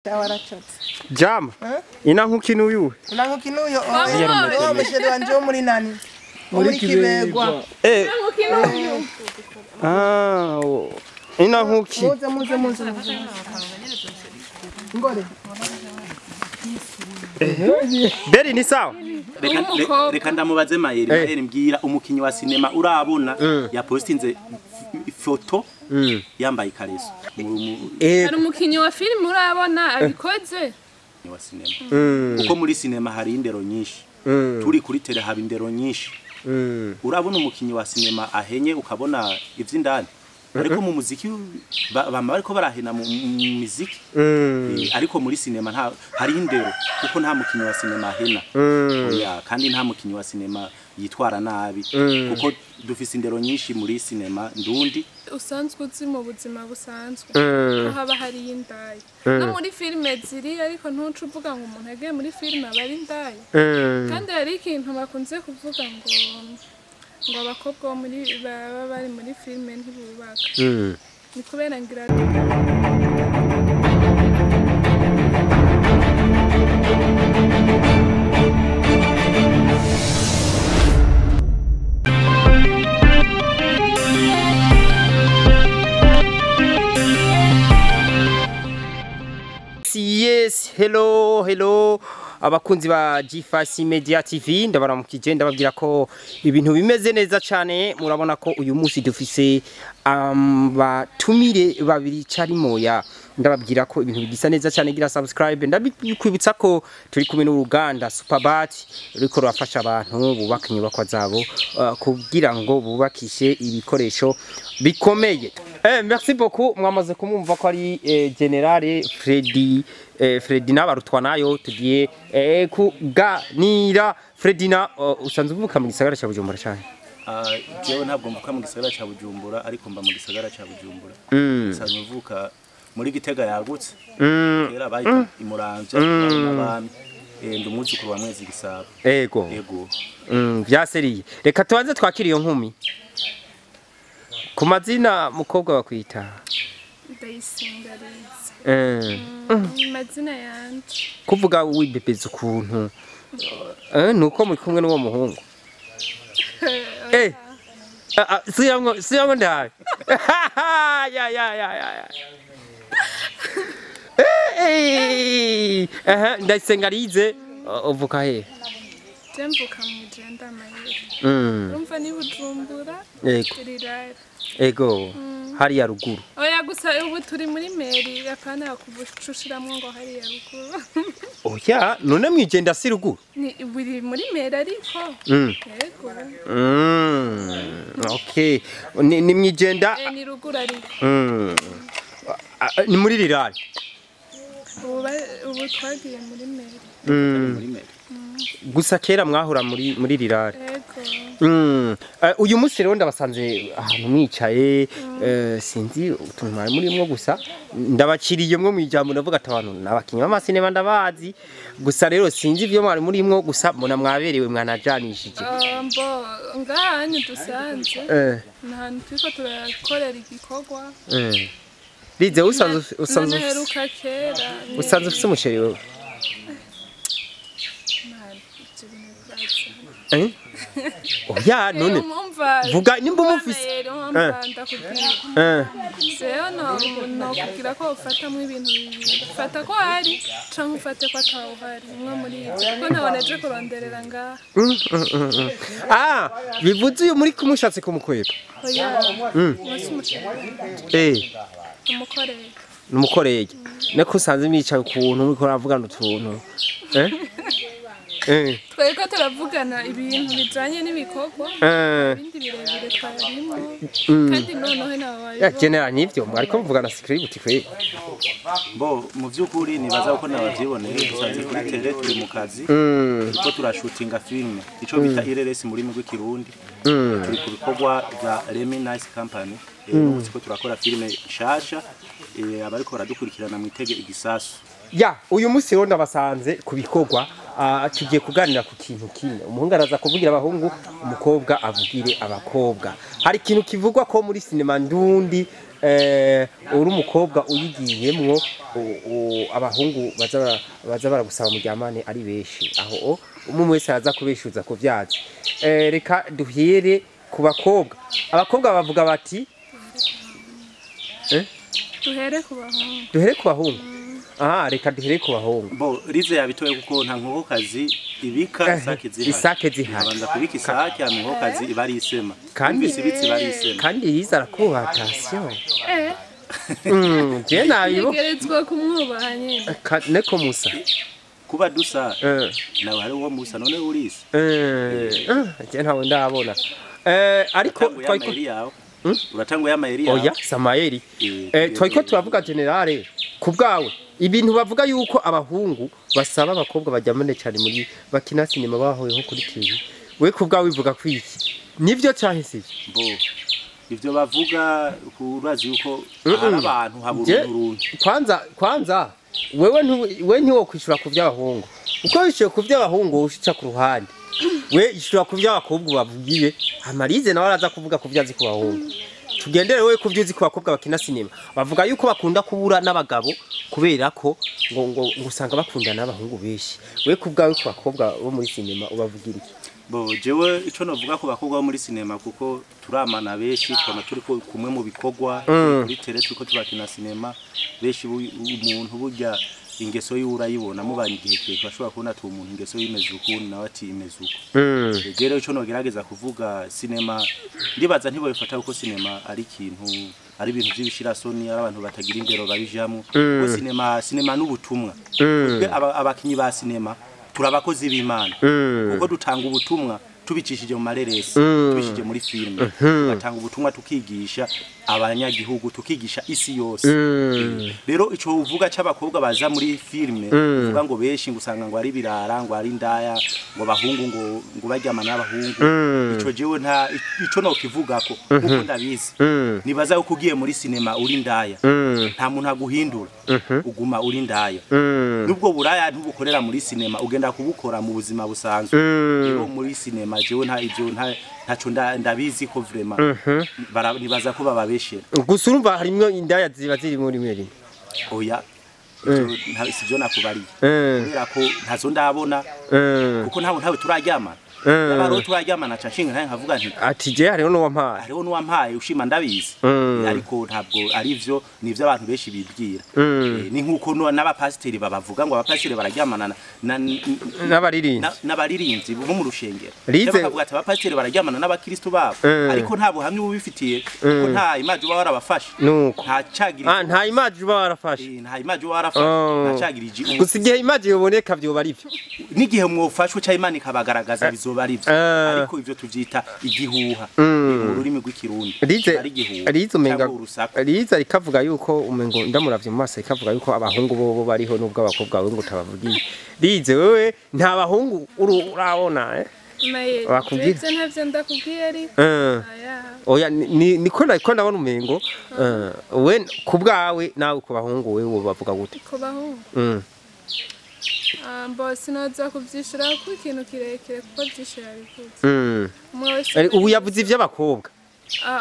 Waracotse. Jama. Ina nkukina uyu. Ina nkukina uyu. Oya musheri wanje wo muri nani? Muri Kibegwa. Eh. Ah. Ina nkuki. Muze muze muze. Ngore. Beri ni sawa. Reka ndamubaze Mayeri, Mayeri mbwira umukinyi wa sinema urabona yapostinze ifoto yambaye ikareso. Hari umukinyi wa filime urabona abikoze wa sinema. Kuko muri sinema hari indero nyinshi. Turi kuri tele haba indero nyinshi. Urabona umukinyi wa sinema ahenye ukabona ivy'indani. Ariko mu muziki bama bariko barahena mu muziki. Ariko muri sinema nta hari indero kuko nta mukinyi wa sinema ahena. Oya kandi nta mukinyi wa sinema yitwara nabi kuko dufise indero nyinshi muri sinema ndundi. Usanzwe uzi mu buzima busanzwe ko haba hari indaya. No muri filime ziri ariko ntuca uvuga ngo umuntu yagiye muri filime aba ari indaya. Kandi hari ikintu bakunze kuvuga ngo abakobwa muri baba bari muri filime ntibubaka. Ni kubera ngira Yes, hello, hello. Abakunzi ba G5 Media TV ndabaramukije ndababwira ko ibintu bimeze neza cyane. Murabona ko uyu munsi dufise abatumire babiri carimoya. Ndababwira ko ibintu bigisa neza cyane, gira subscribe. Ndabikwibutsa ko turi kumwe n'uruganda Superbat ruriko rurafasha abantu bubaka inyubakwa zabo kugira ngo bubakishe ibikoresho bikomeye. Merci beaucoup. Mwamaze kumumva ko ari General Freddy Fredina Barutwanayo tugiye kuganira. Fredina, usanzwe uvuka mu gisagara ca Bujumbura cyane? Jewe ntabwo mvuka mu gisagara ca Bujumbura ariko mba mu gisagara ca Bujumbura. Nsanzwe mvuka muri Gitega yagutse. Kera bayita Imuramvya n'abami. Ndi umwuzukuru wa Mwezi Gisabo. Ego. Ego. Vyaseriye. Reka tubanze twakira iyo nkumi. Ku mazina mukobwa bakwita? Ndayisenga Liza. Mazina yanje. Kuvuga wibebeza ukuntu. Nuko muri kumwe n'uwo muhungu. Siyamwo ndaye. Ya ya ya ya. Ndayisenga Lize uvuka he? Mvuka mu Ijenda Mayeri. Urumva ni Bujumbura? Yego. Rirara. Ego. Hariya ruguru. Oya gusa ubu turi muri meri apana kubucushiramwo ngo hariya ruguru. Oya none mwijenda si ruguru? Ni buri muri meri ariko. Yego. Okay. Ni mwijenda. Ni ruguru ariko. Ni muri rirara. Ubu twagiye muri meri. Muri meri. Gusa kera mwahora muri rirare. Yego. Uyu munsi rero ndabasanze ahantu mwicaye, sinzi utuntu mwari murimwo gusa ndabakiriye mwo mwijambo ndavuga ati abantu nabakinyi b'amasinema ndabazi gusa rero sinzi ivyo mwari murimwo gusa mbona mwaberewe mwanajanishije. Mbo ngahanyu dusanze. Nahantu turiko turakorera igikorwa. Lize usanzwe kera. Usanzwe ufise umusheri wewe? Oya none vuga nimba umufise Seyo no kugira ko ufatamwe ibintu bibiri. Fata ko hari canke ufate ko atawuhari umwe muri ivyo kuko ntaboneje kuronderera ngaha. Bivuze uyu muri kumushatse kumukweba. Oya. Umukorege. Umukorege. Nako usanze mwicaye ukuntu muriko muravugana utuntu. Tweko turavugana ibintu bijanye n'ibikorwa ibindi birebire twarimo kandi noneho nabaye ya general nivyo mwariko muvugana script kwe. Bo mu vyukuri nibaza ko nabavyiboneye dusanze kuri tele turi mu kazi kuko turashutinga filme ico bita IRS muri mugwi Kirundi. Turi ku bikorwa bya Remy Nice Company ubu turakora filme nshasha abariko baradukurikirana mwitege igisasu. Ya uyu munsi rero ndabasanze ku bikorwa tugiye kuganira ku kintu kimwe. Umuhungu araza kuvugira abahungu, umukobwa avugire abakobwa. Hari ikintu kivugwa ko muri sinema ndundi Uri umukobwa uyigiyemwo, abahungu baza baragusaba muryamane ari benshi, aho umwe wese araza kubeshuza ku vyazi. Reka duhere ku bakobwa. Abakobwa bavuga bati duhere ku bahungu. Duhere ku bahungu. Aha, reka duhere ku bahungu. Bo Rize yabitoye kuko nta nkokokazi ibika isake zihari. Isake zihari. Abanza kubika isake, ya nkokokazi iba ari isema. Kandi ibitsi iba ari isema. Kandi Rize arakubaha attention. Je nabibo. Ntegerezwa kumwubaha nyene. Neko Musa. Kuba dusa. Nawe hari uwo Musa none urisi. Je ntawe ndabona. Ariko twariko uratanguye amayeri yawe. Oya, samayeri. Twariko turavuga generale kubwawe. Ibintu bavuga yuko abahungu basaba abakobwa bajyamane cyane muri bakina sinema bahoyeho kuri TV. We kubwawe bivuga kwiki? Nivyo cyahe sivyo? Bo ivyo bavuga kurazi yuko hari abantu haburundu. Kwanza wewe we ntiwo kwishura ku by'abahungu. Uko wishuye ku by'abahungu ushica ku ruhande. We ishura ku by'abakobwa bavugiye, Amarize nawe araza kuvuga ku byazi ku bahungu. Tugendere wewe ku byuzi ku bakobwa bakina sinema. Bavuga yuko bakunda kubura n'abagabo kubera ko ngo usanga bakundana n'abahungu benshi. We kubwawe ku bakobwa bo muri sinema ubavugira iki? Bo jewe ico novuga ku bakobwa bo muri sinema, kuko turamana benshi, twama turi kumwe mu bikorwa kuri tele turiko turakina sinema benshi. Umuntu burya ingeso y'urayibona mubanye igihe kirekire bashobora kubona ati umuntu ingeso y'imeze uku nawe ati imeze uku. Rero ico nogerageza kuvuga, sinema ndibaza ntibabifata kuko sinema ari ikintu, ari ibintu by'ibishirasoni, ari abantu batagira indero babijamwo. Kuko sinema n'ubutumwa. Abakinyi ba sinema turabakozi b'Imana, kuko dutanga ubutumwa tubicishije mu mareresi, tubicishije muri filime, tugatanga ubutumwa tukigisha abanyagihugu, tukigisha isi yose. Rero ico uvuga c'abakobwa baza muri filime, uvuga ngo benshi ngusanga ngo ari birara, ngo ari ndaya, ngo bahungu ngo baryamana n'abahungu, ico jewe nta ico no kivugako kuko ndabizi. Nibaza yuko ugiye muri sinema uri ndaya, nta muntu aguhindura, uguma uri ndaya. Nubwo buraya ntubukorera muri sinema, ugenda kubukora mu buzima busanzwe. Rero muri sinema jewe nta ivyo ntaco ndabizi ko vraiment nibaza ko bababeshera. Gusa urumva harimwo indaya ziba ziri muri rimwe. Oya, sivyo nakubariye. Kubera ko ntazo ndabona, kuko ntawe turaryamana. Abaro turaryamana ca nshinga ntaye nkavuga nti ati je hariho n'uwampaye. Hariho n'uwampaye ushima ndabizi. Ariko ntabwo ari ivyo, nivyo abantu benshi bibwira. Ni nkuko n'abapasiteri babavuga ngo abapasiteri bararyamana n'abaririmbyi bo mu rushengero. Bakavuga ati abapasiteri bararyamana n'abakristo babo, ariko nta buhamya ubifitiye, kuko nta image uba warabafashe. Nta cagirije. Nta image uba warafashe. Nta image uba warafashe. Nta cagirije. Gusa igihe image yoboneka vyoba ari byo. N'igihe mwofashwe ca Imana ikabagaragaza bizoba ari byo. Ariko ivyo tuvyita igihuha mu rurimi rw'ikirundi. Ari igihuha. Rize rikavuga yuko umengo ndamuravye mu maso, ikavuga yuko abahungu bobo bariho nubwo abakobwa we ngo utabavugiye. Rize wewe nta bahungu urabona bakubwira? Ntavyo ndakubwiye ariko. Oya, niko ndabona umengo we kubwawe nawe ku bahungu wewe bavuga gute? Ku bahungu Mbo sinoza kuvyishura ku ikintu kirekire kuko vyinshi yabivuze. Ubu yavuze ivy'abakobwa.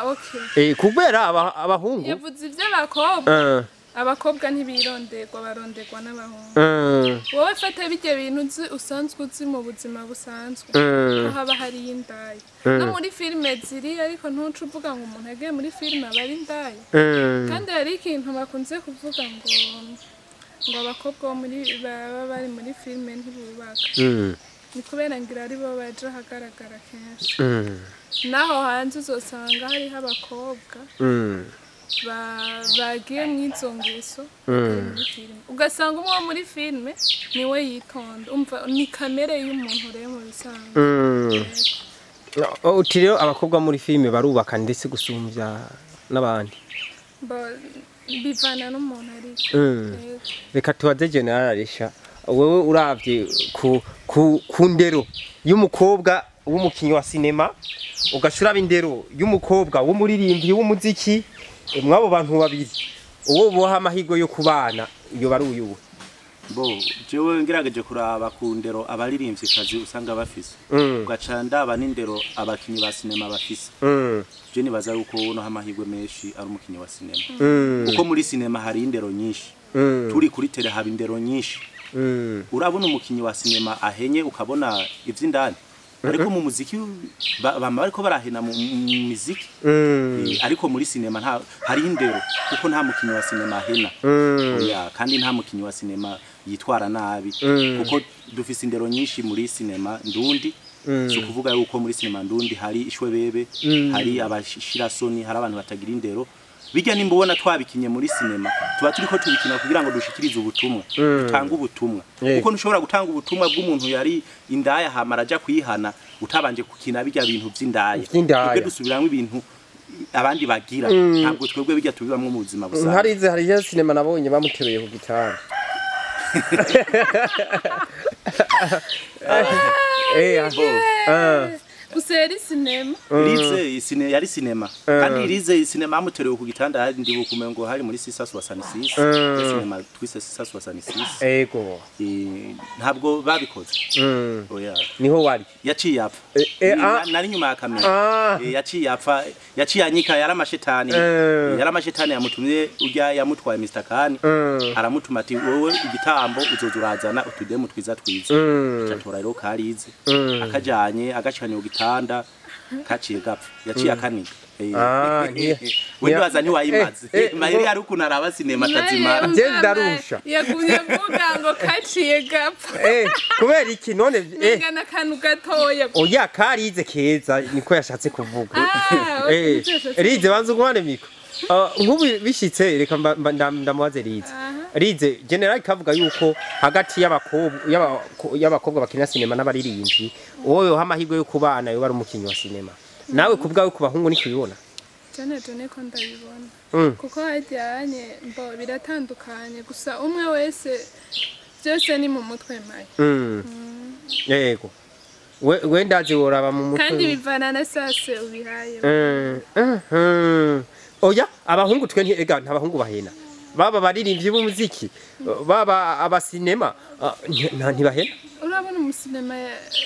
Okay. Kubera abahungu yavuze ivy'abakobwa. Abakobwa ntibironderwa, baronderwa n'abahungu. Wowe fata bijye bintu uzi usanzwe uzi mu buzima busanzwe, ko haba hari indaya. No muri filime ziri, ariko ntuca uvuga ngo umuntu yagiye muri filime aba ari indaya. Kandi hari ikintu bakunze kuvuga ngo abakobwa bo muri baba bari muri filime ntibubaka. Ni kubera ngira ari bo baje ahagaragara kenshi. Naho hanze uzosanga hariho abakobwa bagiye mw'izo ngeso muri filime, ugasanga umwe wo muri filime niwe yitonda. Umva ni kamere y'umuntu rero mu bisanzwe. Uti rero abakobwa muri filime barubaka ndetse gusumvya n'abandi. Bivana n'umuntu ariko. Reka tubaze General Arisha, wewe uravye ku ndero y'umukobwa w'umukinyi wa sinema, ugashura indero y'umukobwa w'umuririmbyi w'umuziki, mwabo bantu babiri uwo boha amahirwe yo kubana iyo bari uyuwe? Bo jewe ngerageje kuraba ku ndero abaririmvyikazi usanga bafise, ugaca ndaba n'indero abakinyi ba sinema bafise, je nibaza yuko wonoha amahirwe menshi ari umukinyi wa sinema, kuko muri sinema hari indero nyinshi. Turi kuri tele haba indero nyinshi. Urabona umukinyi wa sinema ahenye ukabona ivy'indani, ariko mu muziki bama bariko barahena mu muziki. Ariko muri sinema nta hari indero, kuko nta mukinyi wa sinema ahena. Oya, kandi nta mukinyi wa sinema yitwara nabi, kuko dufise indero nyinshi muri sinema ndundi. Si ukuvuga yuko muri sinema ndundi hari ishwebebe, hari abashirasoni, hari abantu batagira indero. Bijya nimba ubona twabikinye muri sinema, tuba turiko tubikina kugira ngo dushikirize ubutumwa, dutange ubutumwa, kuko ntushobora gutanga ubutumwa bw'umuntu yari indaya hama araja kwihana utabanje gukina bijya bintu vy'indaya. Vy'indaya. Twebwe dusubiramwo ibintu abandi bagira, ntabwo twebwe bijya tubibamwo mu buzima busanzwe. Harize hari ya sinema nabonye bamuteruye ku gitanda. Gusa yari sinema. Rize sine yari sinema, kandi rize sinema amuterewe ku gitanda, ndibuka umengo hari muri 666, sinema twise 666. Ntabwo babikoze. Oya. Niho wari? Yaciye apfa. Nari nyuma ya kamera. Yaciye apfa, yaciye anyika, yari amashetani. Yari amashetani yamutumye, urya yamutwaye Mr. Khan, aramutuma ati wowe igitambo uzoza urazana utudemu twiza twiza. Acatora rero karize, akajanye agacanye ku gitanda, kaciye gapfa, yaciye akaniga. We ndibaza ntiwayimaze. Mayeri hari ukuntu araba sinema atazimara. Je ndarusha. Yagumye avuga ngo kaciye gapfa. Kubera iki none? Ningana akantu gatoya. Oya, karize keza niko yashatse kuvuga. Ah, okay. Rize banza ugumane miko. Nk'ubu bishitse, reka ndamubaze Rize. Rize, General kavuga yuko hagati y'abakobwa y'abakobwa bakina sinema n'abaririmbyi, wowe yoha amahirwe yo kubana yoba ari umukinyi wa sinema. Nawe kubwawe ku bahungu niko ubibona? Jane jone ko ndabibona, kuko hajyanye mbo biratandukanye, gusa umwe wese byose ni mu mutwe maye. Yego. We ndazi woraba mu mutwe. Kandi bivana na sase ubihaye. Oya, abahungu twe nti ega nta bahungu bahena. Baba baririmbyi b'umuziki, baba abasinema, ntibahena. Urabona umusinema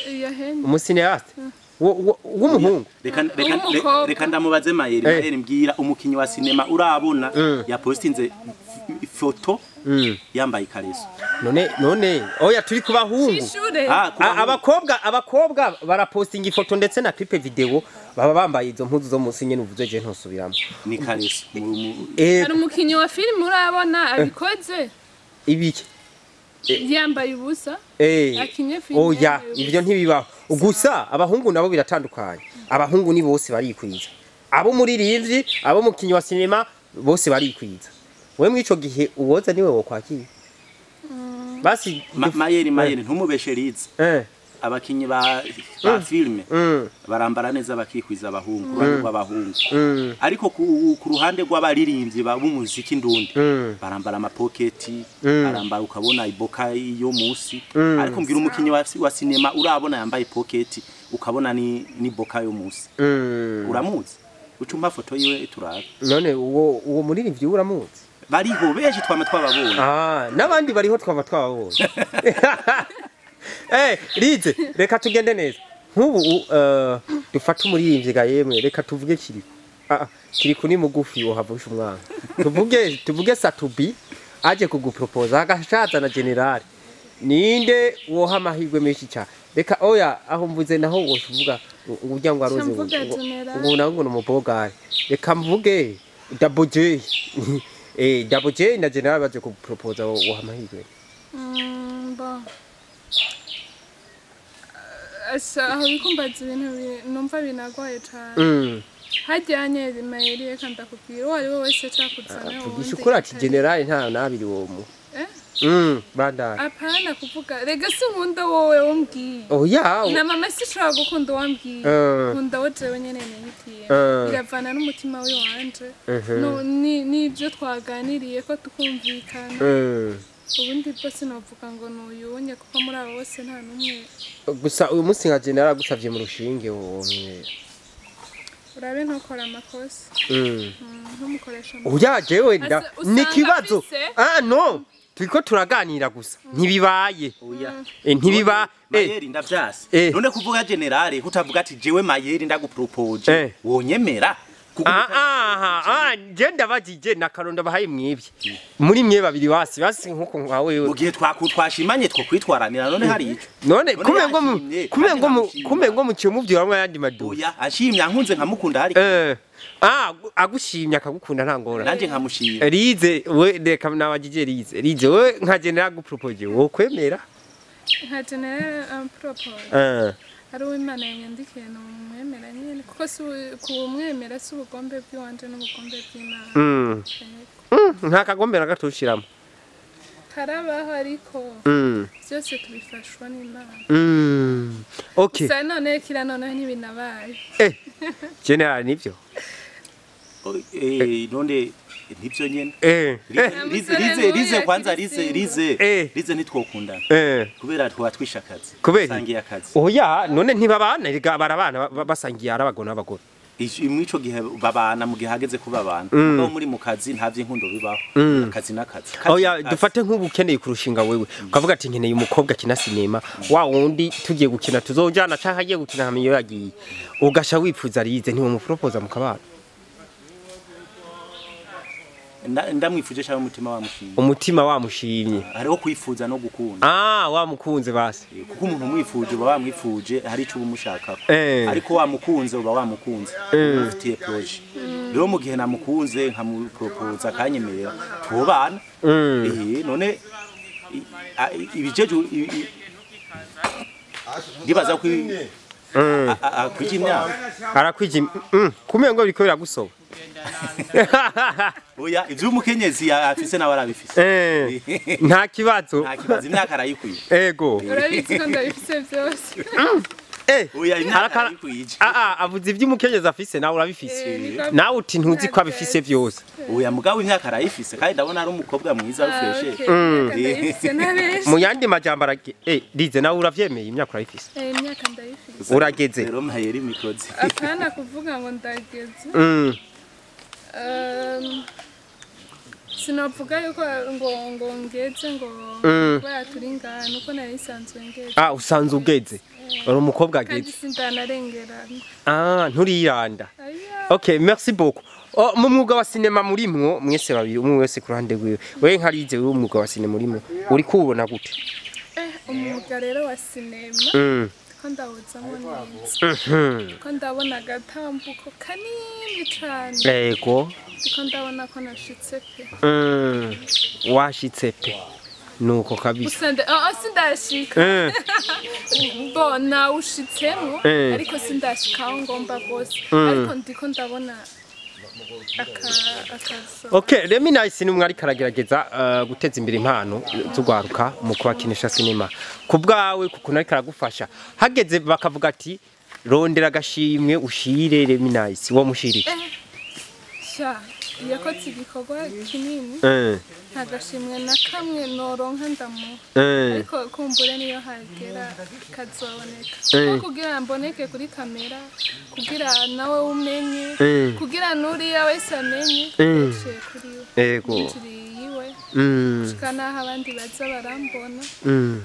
yahena? Umusineaste w'umuhungu. Reka reka. W'umukobwa. Reka ndamubaze Mayeri. Mayeri, mbwira umukinyi wa sinema urabona yapostinze ifoto yambaye ikareso. None oya, turi ku bahungu. Shishure. Ah, ku bahungu. Abakobwa barapostinga ifoto ndetse na clip video, baba bambaye izo mpuzu zo munsi nyene uvuze, je ntosubiramwo. Ni kareso. Hari umukinyi wa filime urabona abikoze? Ibiki? Yambaye ubusa, akinye filime Oya, yambaye ubusa. Ivyo ntibibaho. Gusa abahungu nabo biratandukanye. Abahungu ni bose barikwiza. Abo muririmbyi, abo mukinyi wa sinema, bose barikwiza. We mwico gihe uwoza niwe wokwakira. Basi Mayeri, ntumubeshe Rize. Abakinyi ba filime barambara neza bakikwiza, abahungu, ku ruhande rw'abahungu. Ariko ku ruhande rw'abaririmbyi b'umuziki ndundi, barambara amapoketi, barambara ukabona iboka yo musi. Ariko mbwira umukinyi wa sinema urabona yambaye poketi ukabona ni boka yo musi. Uramuzi? Ucumpa foto yiwe turabe. None uwo muririmbyi uramuzi? Bariho benshi, twama twababonye. Ah, n'abandi bariho twaba twababonye. Rize, reka tugende neza. Nk'ubu dufate umuririmbyi ga yemwe, reka tuvuge Kiriku. Ah, Kiriku ni mugufi wohavusha umwana. Tuvuge Satubi aje kugupropoza agashaza na General. Ninde woha amahirwe menshi cyane? Reka oya, aho mvuze naho woshuvuga uburyo ngo aroze Mvuga General. Ngo nawe ngo numubogare. Reka mvuge Double J. Double J na General baje kugupropoza, woha amahirwe. Bon. Asa aho bikumbaza ibintu numva binagwaye cane. Hajyanye Mayeri, reka ndakubwira, uwo ari we wese cakuzana. Tugisha ukuri ati General nta nabiri wo mu. Eh? Bandari. Apana kuvuga, rega sinkunda wowe wombwiye. Oya. Na mama sishobora gukunda uwambwiye. Nkunda wo jewe nyene nihitiye. Biravana n'umutima w'iwanje. No, n'ibyo twaganiriye ko tukumvikana. Ubundi bwo sinavuga ngo nuyunye, kuko muri abo bose nta n'umwe. Gusa uyu munsi nka General agusavye mu rushinge, wowe? Urabe ntukora amakosa. Ntumukoresha amakosa. Oya, jewe nda Ase, usanga ni kibazo. afise- Ah no. Turiko turaganira gusa ntibibaye. Oya. Ntibiba Mayeri ndavyase. None kuvuga generale kutavuga ati jewe Mayeri ndagupropose wonyemera. Je ndabajije na Karonda bahaye mwibye. Muri mwe babiri basi basi nkuko nkawe. Mu gihe twashimanye two kwitwaranira none hari ico. None kumengo muciye muvyo hamwe yandi maduka. Oya ashimye ankunze nkamukunda hari. Agushimye akagukunda nta ngora. Nanje nkamushimye. Rize we reka nabajije Rize. Rize we nka general gupropose wo kwemera? Nka general propose. Ari uw'Imana yanyandikiye numwemera nyene kuko si kumwemera si ubugombe bw'iwanje n'ubugombe bw'Imana. Nta kagombe na gato ushiramo. Karabaho ariko byose tubifashwa n'Imana. Okay. Sa none kira none ntibinabaye. General nivyo. None nivyo nyene. Rize kwanza rize nitwokundana. Kubera twatwisha akazi. Sangiye akazi. Oya none ntibabana erega barabana basangiye arabagona abagore. Mwico gihe babana mu gihe hageze kubabana. Kuko muri mu kazi nta vy'inkundo bibaho. Akazi n'akazi. Oya dufate nk'ubukeneye kurushinga wewe. Ukavuga ati nkeneye umukobwa akina sinema wa wundi tugiye gukina tuzojana canke agiye gukina hamiyo yagiye. Ugasha wipfuza Rize ntiwo mupropose mukabana. Ndamwifuje cyangwa umutima wamushimye. Umutima wamushimye. Hariho kwifuza no gukunda. Wamukunze basi. Kuko umuntu umwifuje uba wamwifuje hari ico ubumushaka. Ariko wamukunze uba wamukunze. Ufitiye projet. Rero mu gihe namukunze nkamupropose akanyemerera tubana. None ibijeje ndibaza ko akwije imyaka. Arakwije kumengo biriko biragusoba. Oya ivyo umukenyezi afise nawe arabifise. Nta kibazo. Nta kibazo imyaka arayikwiye. Ego. Urabizi ko ndabifise byose. Oya imyaka arayikwiye. Avuze ivyo umukenyezi afise nawe urabifise. Nawe uti ntuzi ko abifise byose. Oya mugabo imyaka arayifise kandi ndabona ari umukobwa mwiza ufreshe. Mu yandi majambo Rize nawe uravyemeye imyaka urayifise. Imyaka ndayifise. Urageze. Rero Mayeri mikozi. Akana kuvuga ngo ndageze. Sinavuga yuko ngo ngeze ngo baturingana uko nari sanzwe ngeze. Usanzwe ugeze. Uri umukobwa ageze. Kandi sindanarengera. Nturiranda. Okay, merci beaucoup. Mu mwuga wa sinema murimwo mwese babiri umwe wese ku ruhande rwiwe. Wewe nka Rize uri umwuga wa sinema urimo. Uri kuwubona gute? Umwuga rero wa sinema. Ko ndawuzamo neza. Ko ndabona agatambuko kanini cyane. Yego. Ko ndabona ko nashitse pe. Washitse pe. Nuko kabisa. Sindashika. Bo nawushitsemo ariko sindashika aho ngomba rwose. Ariko ndiko ndabona akaso. Okay, Remy Nice ni umwe ariko aragerageza guteza imbere impano z'ugwaruka mu kubakinisha sinema. Kubwawe kuko nariko aragufasha. Hageze bakavuga ati rondera agashimwe ushire Remy Nice, wo mushirike. Sha, yakoze igikorwa kinini. Nta gashimwe na kamwe noronka ndamuha. Ariko kumbure niyo hagera kazoboneka. Kuko kugira mboneke kuri kamera, kugira nawe umenye, kugira nuriya wese amenye, kuri we. Yego. Yiwe. Gushika naho abandi baza barambona.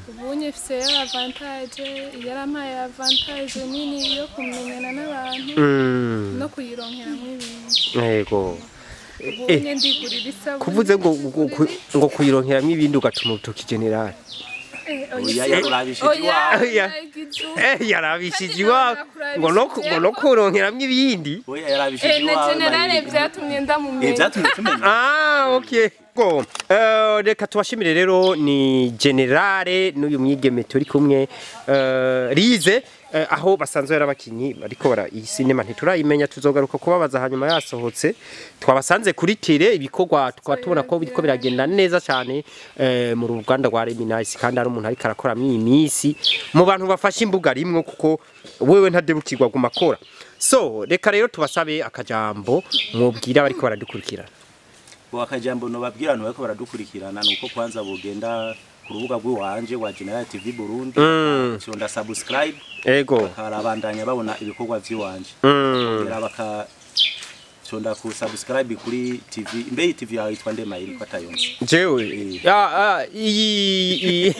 Ubunye mfise avantage, yarampaye avantage nini yo kumenyana n'abantu no kuyironkeramwo ibintu. Yego. Kuvuze ngo kuyironkeramwo ibindi ugatuma urutoki general. Yarabishije iwawe ngo no kuronkeramwo ibindi. Oya yarabishije iwawe. Na general byatumye ndamumenya. Byatumye tumenya. Okay. Go. Reka tubashimire rero ni generale n'uyu mwigeme turi kumwe Rize aho basanzwe yarabakinyi ariko bara iyi sinema ntiturayimenya tuzogaruka kubabaza hanyuma yasohotse. Twabasanze kuri tire ibikorwa tukaba tubona ko biriko biragenda neza cyane mu ruganda rwa Remy Nice kandi ari umuntu ariko arakora iminsi mu bantu bafashe imbuga rimwe kuko wewe ntadebukirwa guma akora. So reka rero tubasabe akajambo mubwira bariko baradukurikirana. Bo akajambo no babwira abantu bariko baradukurikirana nuko kwanza bogenda ku rubuga rw'iwanje wa General TV Burundi cyonda subscribe. Ego. Bakarabandanya babona ibikorwa by'iwanje. Kugira baka Fyonda ku subscribe kuri TV. Mbe iyi TV yawe yitwa nde Mayeri ko atayonse? Jewe iyi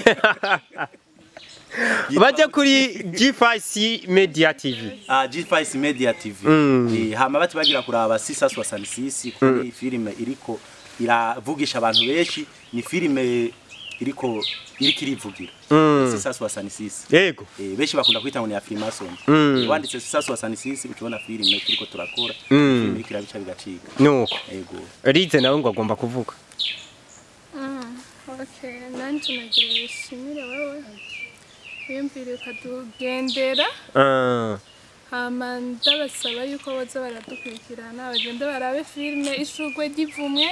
bajya kuri G5C Media TV. G5 Media TV. Hama bati bagira kuraba 666 kuri filime iriko iravugisha abantu benshi, ni filime iriko irivugira 666. Yego. Benshi bakunda kwita ngo ni ya Freemason. Wanditse 666 ukibona filime turiko turakora, filime iriko irabica bigacika. Nuko Yego. Rize nawe ngo agomba kuvuga. Okay, nanje nagira bishimire wewe wiyumvire ukadugendera. Hama ndabasaba yuko boza baradukurikirana, bagende barabe filime Ishurwe ry'Ivumwe.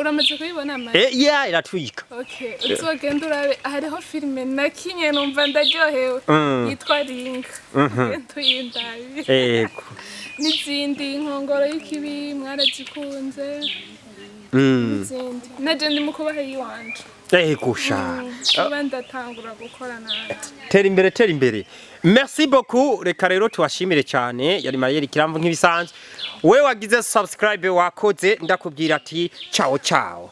Uramaze kuyibona ama? Ya, iratwika. Okay, uzogenda urabe, hariho filime nakinye numva ndaryohewe yitwa Ringa. Ugende uyindabe. Yego. N'izindi, Inkongoro y'Ikibi mwarazikunze. N'izindi. Naje ndi mu kubaha iwanje. Yego sha. Kuba ndatangura gukora nanje. Tera imbere, tera imbere. Merci beaucoup. Reka rero tubashimire cyane. Yari Mayeri Kiramvu nk'ibisanzwe. We wagize subscribe wakoze, ndakubwira ati ciao ciao.